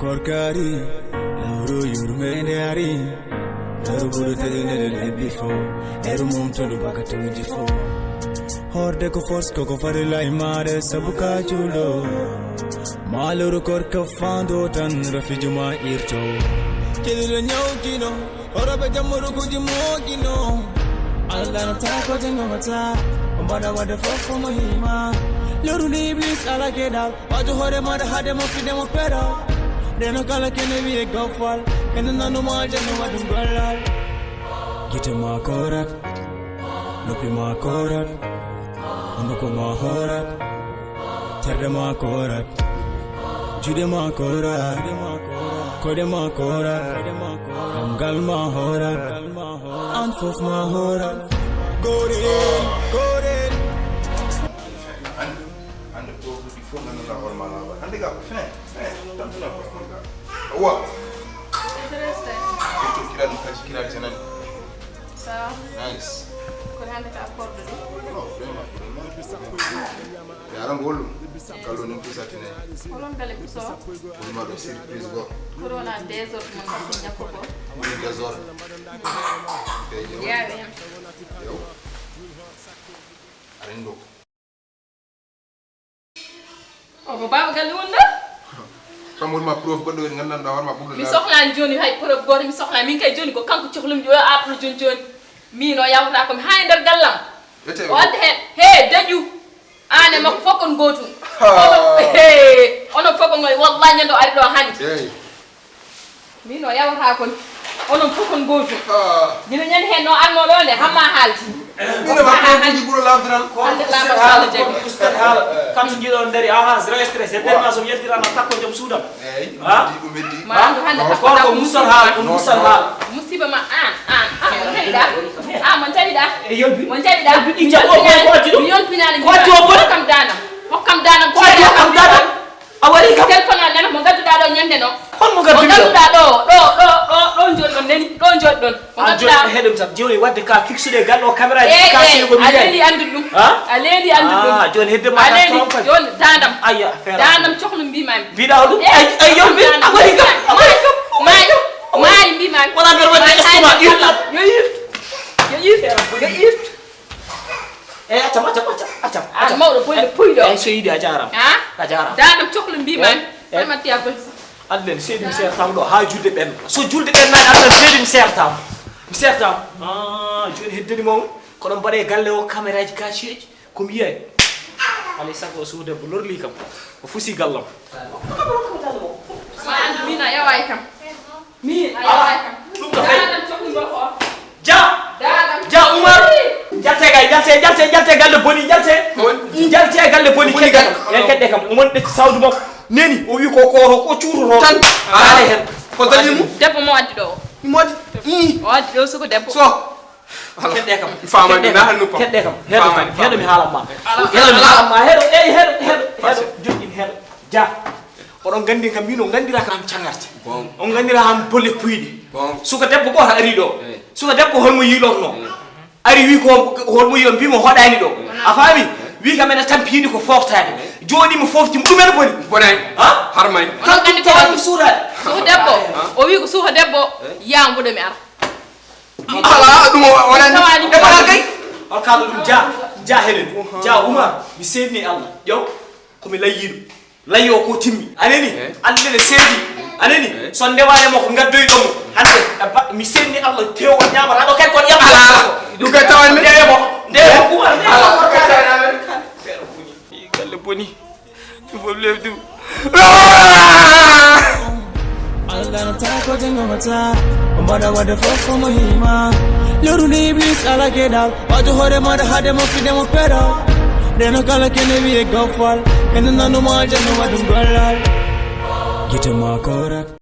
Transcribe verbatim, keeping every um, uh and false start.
Korkari, lawru yurmende ari. Lawru bulu tedinere lebbi fo. Eru mum tolu baka tawji fo. Horde ko force ko ko fari lai mare sabuka julo. Maluru korka fando tan rafi juma irto. Kidiro nyau kino. Orobe jamuru kuji mogino. Allah na tako jengo mata. Mbada wade fofo muhima. Luru ni iblis ala kedal. Waɗu hoore maaɗa haade mo fide mo peɗo. Ndeno kala kene wiye gofal. Kene nanu ma aljanna waɗu gollal. Gite ma korat. Noppi ma korat. Hunduko ma horat. Terɗe ma korat. Juuɗe ma korat. Koɗe ma korat. Ɗemngal ma horat. An fof ma horat. Gorel, gorel. Hannde, hannde pauvre ɗi fof nganndanɗaa hoore ma laaɓa. Hannde ka ko fin, fin, tantina ko ɗon ka. Wa. Intéressé. Ko kiraɗo kaji kiraɗo janani. Ça va? Nice. Kono hannde ka korɗo ɗo? Non, vraiment, vraiment. Yaran ko hollum? Kallo nin pusa tine. Holon gale puso? Holma ɗo surprise go. Corona désordre mon ko ñakko ko. Woni désordre. Yawi. Yow. Aɗa anndi ɗo. O ko baaba galle wonɗo? Kam woni ma preuve goɗɗo woni nganndanɗaa hoore ma ɓurɗo mi laaɓude. Sohlaani jooni hay preuve gooto, mi sohlaani. Min kay jooni ko kanko cohlumi, o arɗo jooni jooni. Min o yawata ko mi haa e nder gallam. Ete o adda heen. He, daƴu. Aan e makko fof kon gootum. Ha. Onon, he, onon fof kon ngoy. Wallahi ñande o ari ɗo hannde. Eey. Min o yawata kon. Onon fof kon gootum. Ha. Mino ñande heen no arno ɗo nde, hamma haaldi. Mino ma ko fuji ɓuro lafdiral. Hannde laaɓa Sala Jabi. Kam so jiiɗo on dari, aha, zéro stress. E nder ma so mi yaltirano takko joom suudam. Eey, ha? Ɗum heddi, ɗum heddi. Ma andu hannde takko. Ko musal haala, ko musal haala. Musiba ma an, an, an, mo tawiɗa? A, mo tawiɗa? E yolbi. Mo tawiɗa? Yolbi ɗi jaɓo, ko addi ɗum? Mi yolbinaani. Ko addi o bon? Hokkam daanam. Hokkam daanam. Ko addi hokkam daanam? A wari kam? Téléphone o nana mo gadduɗaa ɗo ñande no. Hol mo gadduɗaa? Mo gadduɗaa ɗo, ɗo, ɗo, ɗo, ɗo jooɗi ɗon nani, ɗo jooɗi ɗon. Mo gadduɗaa. Jooni heɗum tan. Jooni wadde ka fixude e galle o caméra ji. Eey, ka eey, sino ko a leeli anndude ɗum. Ha? A leeli anndude ɗum. Ah, jooni hedde ma. A leeli, jooni daandam. Ayya, feere. Daandam cohlu mbiimaami. Mbiɗa o ɗum? Eey, ay, ay, yow, mbiɗa, a wari kam, a wari kam. Maayi, maayi mbiimaami. Wala mbeɗa waɗde estomac, irta. Yo irtu. Yo irtu. Yo irtu. Eey, accam, accam, accam, accam. An mawɗo bolle puyɗo. Eey, so yiɗi a jaaraama. Ha? A jaaraama. Daandam cohlu mbiimaami. Eey. Hono matti a golle. Adden seedi mi seertaama ɗo haa julde ɓenna. So julde ɓennaani adden seedi mi seertaama. Mi seertaama. Ah, jooni heddani mawɗo. Kono mbaɗe galle o caméra ji cachée ji. Ko mi yiyay. Alay sago o suude debbo lorli kam. O fusi gallam. Ma andu min a yaway kam. Min a yaway kam. Ɗum ko fay. Daanam cohlu ngol ko. Ja! Daanam. Ja Umar! Jalte kay, jalte, jalte, jalte galle boni, jalte. Jalte galle boni, kedde kam. E kedde kam. Umar ɓe sawdu makko. Neni, o wi ko ko ko cuutoto. Tan. Ala hen. Ko dalimu? Debbo mo addi ɗo. Mo addi. O addi ɗo suko debbo. So. Kedde kam. Fama kedde kam. Kedde kam. Heɗo kam. Heɗo mi haalan ma. Heɗo mi haalan ma. Heɗo, ey, heɗo, heɗo, heɗo. Joɗɗin heɗo. Ja. Oɗon nganndi kam, min o nganndira kam cagarte. Bon. On nganndira kam bolle puyɗe. Bon. Suka debbo gooto ari ɗo. Eh. Suka debbo holmo yiilotno? Eh. Ari wi ko holmo yiilo, mbimo hoɗani ɗo. Eh. A faami? Eh. Wi kam ene tampi yiɗi ko foftade. Eh. Jooɗi mo fofti mo ɗum ene boni. Bonay. Ha? Harmay. Kam ɗum tawa ɗum suutade. Suka debbo. Ha? O wi ko suka debbo. Eh. Yambuɗo mi ara. Ala, ɗum o waɗani. Ɗum o waɗani. E wala kay. O kaɗo ɗum ja, ja helen. Ja Umar, mi seedni Allah. Ƴew, ko mi layyiɗo. Layyo ko timmi. A nani? Eh. Allah ne seedi. A nani? Eh. So ndewaade mo ko ngaddoy ɗo mo. Hande, e ba-, mi seedni Allah tewo ñaamata ɗo kay kon yam. Ala, ala. Ɗum kay tawani mi. Ndewe mo. Ndewe mo Umar, ndewe mo. Ala, ɗum kay tawani amen. Galle boni. Ɗum fof lewdu. Allah no tako jengomata. O mbaɗa wadde fof ko mo hima. Lewru ndi iblis ala geɗal. Waɗu hoore maɗa haade mo fide mo peɗo. Ndeno kala kene wiye gofal. Kene nanu mo aljanna waɗu gollal. Gite ma korat.